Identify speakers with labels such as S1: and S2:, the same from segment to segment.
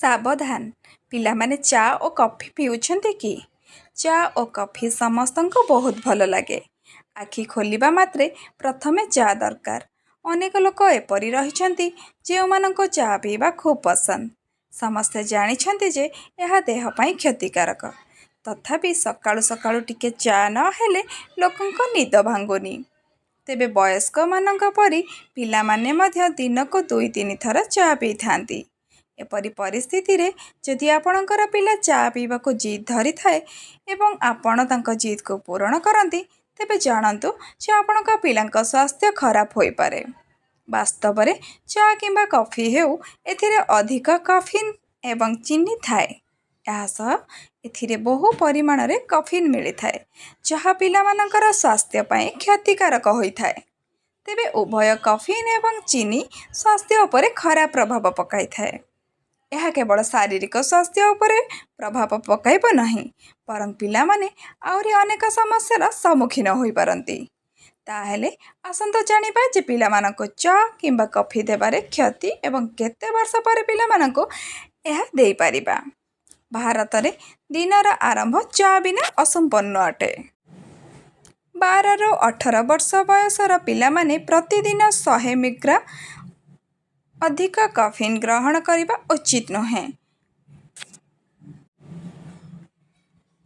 S1: ସାବଧାନ! ପିଲାମାନେ ଚା ଓ କଫି ପିଉଛନ୍ତି କି? ଚା ଓ କଫି ସମସ୍ତଙ୍କୁ ବହୁତ ଭଲ ଲାଗେ। ଆଖି ଖୋଲିବା ମାତ୍ରେ ପ୍ରଥମେ ଚା ଦରକାର। ଅନେକ ଲୋକ ଏପରି ରହିଛନ୍ତି, ଯେଉଁମାନଙ୍କୁ ଚା ପିଇବା ଖୁବ୍ ପସନ୍ଦ। ସମସ୍ତେ ଜାଣିଛନ୍ତି ଯେ ଏହା ଦେହ ପାଇଁ କ୍ଷତିକାରକ। ତଥାପି ସକାଳୁ ସକାଳୁ ଟିକେ ଚା ନ ହେଲେ ଲୋକଙ୍କ ନିଦ ଭାଙ୍ଗୁନି। ତେବେ ବୟସ୍କମାନଙ୍କ ପରି ପିଲାମାନେ ମଧ୍ୟ ଦିନକୁ ଦୁଇ-ତିନି ଥର ଚା ପିଇଥାନ୍ତି। ଏପରି ପରିସ୍ଥିତିରେ, ଯଦି ଆପଣଙ୍କର ପିଲା ଚା ପିଇବାକୁ ଜିଦ୍ ଧରିଥାଏ ଏବଂ ଆପଣ ତାଙ୍କ ଜିଦକୁ ପୂରଣ କରନ୍ତି, ତେବେ ଜାଣନ୍ତୁ ଯେ ଆପଣଙ୍କ ପିଲାଙ୍କ ସ୍ୱାସ୍ଥ୍ୟ ଖରାପ ହୋଇପାରେ। ବାସ୍ତବରେ ଚା କିମ୍ବା କଫି ହେଉ, ଏଥିରେ ଅଧିକ କଫିନ୍ ଏବଂ ଚିନି ଥାଏ। ଏହା ସହ ଏଥିରେ ବହୁ ପରିମାଣରେ କଫିନ୍ ମିଳିଥାଏ, ଯାହା ପିଲାମାନଙ୍କର ସ୍ୱାସ୍ଥ୍ୟ ପାଇଁ କ୍ଷତିକାରକ ହୋଇଥାଏ। ତେବେ ଉଭୟ କଫିନ୍ ଏବଂ ଚିନି ସ୍ୱାସ୍ଥ୍ୟ ଉପରେ ଖରାପ ପ୍ରଭାବ ପକାଇଥାଏ। ଏହା କେବଳ ଶାରୀରିକ ସ୍ୱାସ୍ଥ୍ୟ ଉପରେ ପ୍ରଭାବ ପକାଇବ ନାହିଁ ବରଂ ପିଲାମାନେ ଆହୁରି ଅନେକ ସମସ୍ୟାର ସମ୍ମୁଖୀନ ହୋଇପାରନ୍ତି। ତାହେଲେ ଆସନ୍ତୁ ଜାଣିବା ଯେ ପିଲାମାନଙ୍କୁ ଚା କିମ୍ବା କଫି ଦେବାରେ କ୍ଷତି ଏବଂ କେତେ ବର୍ଷ ପରେ ପିଲାମାନଙ୍କୁ ଏହା ଦେଇପାରିବା। ଭାରତରେ ଦିନର ଆରମ୍ଭ ଚା ବିନା ଅସମ୍ପୂର୍ଣ୍ଣ ଅଟେ। 12ରୁ 18 ବର୍ଷ ବୟସର ପିଲାମାନେ ପ୍ରତିଦିନ 100 ମିଗ୍ରା ଅଧିକ କଫିନ୍ ଗ୍ରହଣ କରିବା ଉଚିତ୍ ନୁହେଁ।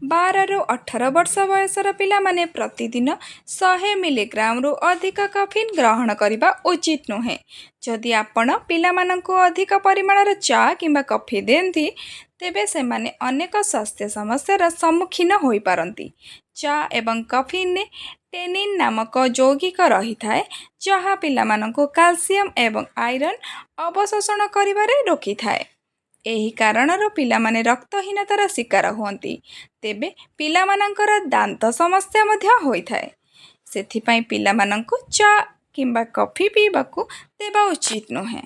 S1: 12ରୁ 18 ବର୍ଷ ବୟସର ପିଲାମାନେ ପ୍ରତିଦିନ 100 ମିଲିଗ୍ରାମରୁ ଅଧିକ କଫିନ୍ ଗ୍ରହଣ କରିବା ଉଚିତ୍ ନୁହେଁ। ଯଦି ଆପଣ ପିଲାମାନଙ୍କୁ ଅଧିକ ପରିମାଣର ଚା କିମ୍ବା କଫି ଦିଅନ୍ତି, ତେବେ ସେମାନେ ଅନେକ ସ୍ୱାସ୍ଥ୍ୟ ସମସ୍ୟାର ସମ୍ମୁଖୀନ ହୋଇପାରନ୍ତି। ଚା ଏବଂ କଫିନରେ ଟେନିନ୍ ନାମକ ଯୌଗିକ ରହିଥାଏ, ଯାହା ପିଲାମାନଙ୍କୁ କାଲସିୟମ୍ ଏବଂ ଆଇରନ୍ ଅବଶୋଷଣ କରିବାରେ ରୋକିଥାଏ। ଏହି କାରଣରୁ ପିଲାମାନେ ରକ୍ତହୀନତାର ଶିକାର ହୁଅନ୍ତି। ତେବେ ପିଲାମାନଙ୍କର ଦାନ୍ତ ସମସ୍ୟା ମଧ୍ୟ ହୋଇଥାଏ। ସେଥିପାଇଁ ପିଲାମାନଙ୍କୁ ଚା କିମ୍ବା କଫି ପିଇବାକୁ ଦେବା ଉଚିତ୍ ନୁହେଁ।